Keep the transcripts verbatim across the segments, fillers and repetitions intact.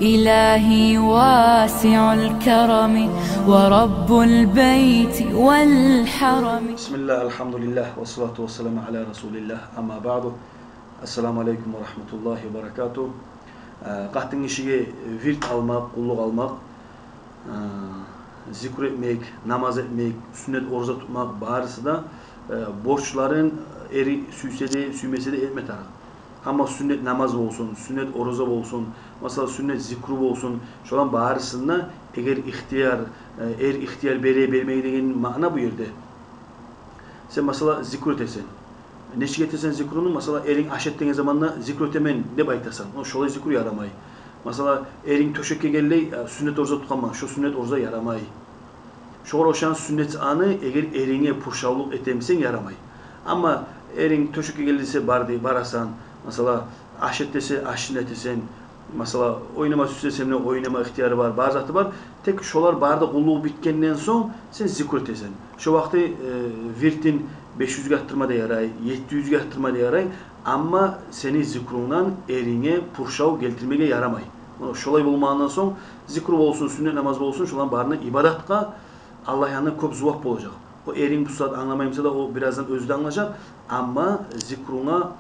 إلهي واسع الكرم ورب البيت والحرم. بسم الله، الحمد لله، والصلاة والسلام على رسول الله، أما بعد. السلام عليكم ورحمة الله وبركاته. Э, къатын гишиге вирт алмакъ, къуллукъ алмакъ, э, зикру этмек, намаз этмек, сюннет ораза тутмакъ, барысы да, э, борчларын эри сюйсе де, сюймесе де этме тарыкъ. Амма сюннет намаз болсун, сюннет ораза болсун, масала, сюннет зикру болсун, шоланы барысында эгер ихтияр, э, эр ихтияр бере, бермей деген маъна бу ерде. Сен, масала, зикру этесен. Нечик этесен зикруну? Масала, эринг аш эт деген заманда зикру этемен деп айтасан. О, шолай зикру ярамай. Масала, эринг тёшекге гелди, э, сюннет ораза тутгъанман, шо сюннет ораза ярамай. Шогъар ошагъан сюннет аны эгер эринге пуршавлукъ этемисен, ярамай. Амма эринг тёшекге гелди десе, барды, барасан. Масала, аш эт десе, ашны этесен. Масала, ойнама сюйсе, сени ойнама ихтияры бар, бар заты бар. Тек шолар бары да къуллугъу битгенден сонг сен зикру этесен. Шо вакъти, э, виртин беш юзге артдырма да ярай, етти юзге артдырма да ярай. Амма сени зикрунгдан эринге пуршав гелтирмеге ярамай. Муна шолай болмагъандан сонг, зикру болсун, сюннет намаз болсун, шоланы барын да ибадатгъа, Аллагь янында кёп зувап болажакъ. О эринг бу сагьат англамай буса да, о бираздан оьзю де англажакъ. Амма зикрунга,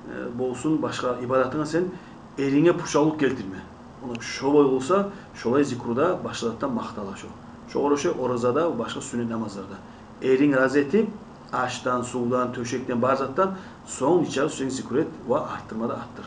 э, болсун, башгъа ибадатынга сен эринге пуршавлукъ гелтирме. Муна шолай болса, шолай зикруда башгъа затдан макътала шо. Шогъар ошай оразада, башгъа сюннет намазларда. Эринг рази этип, ашдан, сувдан, тёшекден, бар затдан сонг нечакъы сюйсенг зикру эт ва артдырма да артдыр.